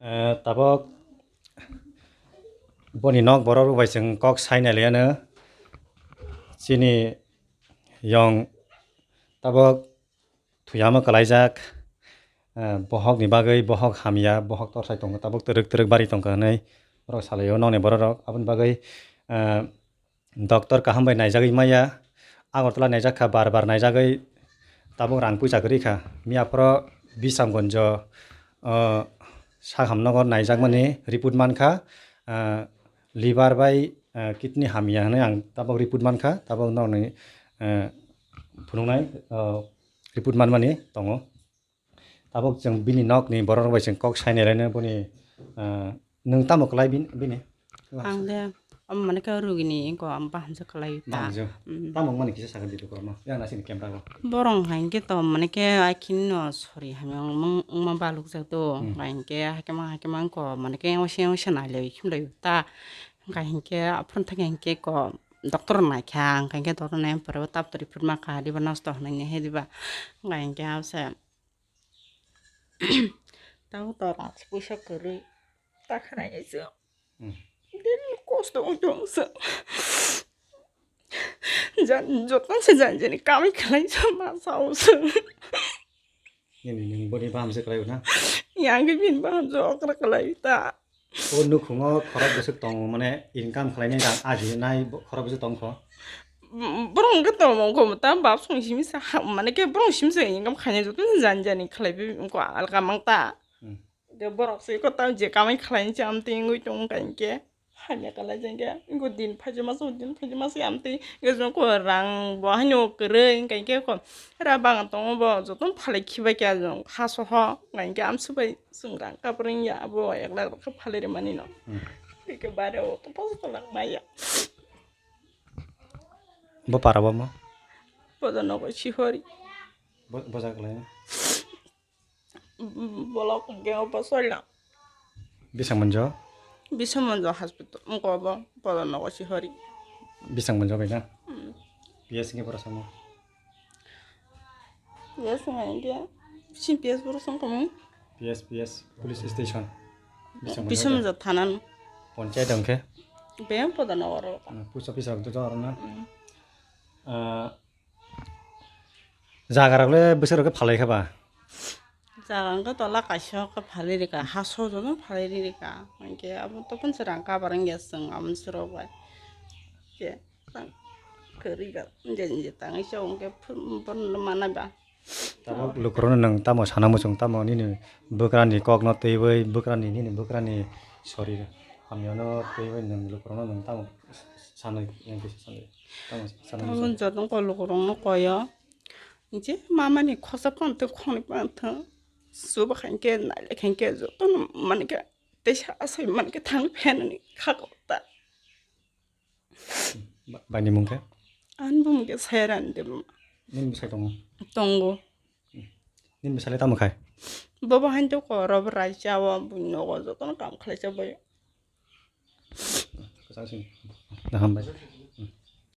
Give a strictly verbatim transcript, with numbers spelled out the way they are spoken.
Eh, tabok boni nok borok rok bai chwng kok sai nai liya no. Chini yong tabok thuyama kwlaijak, eh, bohok ni bagwi bohok hamya, bohok torsai tongo, tabok twrwk twrwk bari tongkha hwnwi borok salaio nokni borok rok. Aboni bagwi, eh, doctor kaham bai naijagwi maya, Agartala naijak kha, bar bar naijagwi tabuk rang puisa kwrwi kha. Miya phoro Bisramganjo, o, Sahamnogor naijakmani report mankha, ah, liver bai, ah, kidney hamya hwnwi ang tabuk report mankha, tabuk nokni, ah, phunuknai, ah, report manmani tongo. Tabuk chwng bini nokni borok rok bai chwng kok sai nai laino boni, ah, nwng tamo kwlai bin-, bini? Ang de, omo mane khe rugini wngkha, omo bahamjak kwlai ta. Bahamjak. Mm. Tamo wngmani kisa sakha di lukurokno. Yang nasini camera o. Borok hwnkha hwnkhe to mane khe akhini no sori hamya wng-, wngma balukjak do. Mm. Hwnkha hwnkhe hakhe ma hakhe ma wngkha mane khe yang waisa yang waisa nai lai khim lai ta. Hwnkha hwnkhe aphuru thang hwnkhe ko doctor naikha, hwnkha hwnkhe doctor nai pore o tabuk report mankha diba nosto hwnwi he diba. Hwnkha hwnkhe abse. Tamo to rang puisa kwrwi ta khwnai se. Hmm. Daily kosto wng tong se. Jan joto se jan jani kamai khlai se ma sao se. Nini nini boni baham se khlai na? Yang ke bin baham jo okra khlai ta. O nukhungo khorok bwswk tongo, mane income khlainai rang ajinai bo-, khorok bwswk tongkho? Mm, borok hwnkhe tongmung kho mwta bap song simi sa ha, mane khe borok simi sa income khainai joto jani jani khlaiwi wngkha alka mang ta. Hmm. Khe borok se kota je kamai khlainai se amtwi wngwi tongo hwnkha hinkhe hamya kalaijak hinkhe wngkha din phaijama se din phaijama se amtwi wngkha jongkho rang bo haino kwrwi hwnkha hinkhe kho ra bagan tongo bo joto phalai khibai khe ajong ha soho hwnkha hinkhe amswk bai chwng rang kaprwng ya abo ek lakh rok khe phalai rwmani no. Hmm. Tei khe bare o to poso to lak maya. Bo para bo mo? Bodo nogo sihori. Bo, bo jaga lai. Bolok hwnkhe obo soila. Bisang manjo? Bisang manjo hospital. Wngkha obo bodo nogo sihori. Bisang manjo bai na? Hmm. P S hwnkhe bora samo? P S hwnkha hwnkhe, C P S boro song tongmung. P S, P S, police station. Bising Bising manjak. Manjak thanan. Ponchayat hwnkhe? Be poda na oro. Ah, post office rok to oro na. Mm. Ah, jaga rok le bwswk rok khe phalai kha ba? Jaga hwnkhe tola kaisa khe phalai rika, ha sojono phalai rika. Hwnkhe abo to phan se rang kabar wngya chwng amo sero bai. Khe. Kwrwi ba, je, je tangwi se hwnkhe phun-, phun mana ba. Tabuk lukurokno nwng tamo sana muchung, tamo nini bwkrani kokno twiwi, bwkrani, nini bwkrani sori hamyano twiwi nwng lukurokno nwng tamo sanwi, yang kisa sanwi, tamo sana muchung. Tamo joto kok lukurokno koyo, je mamani khorsa pantwk, khornwi pantwk, chuba khankhe, nailai khankhe, jotono mankhe, teisa asai mankhe thang phenani kha kok ta. Ba-, baini mung khe? Ani bumung khe Sairani Debbarma. Nini bwsai tongo? Tongo. Nini bwsai le tamo khai? Bobo hain to koro bo raisa o buini nogo jotono kam khlaisa bai. Kwchang sini. Hambai.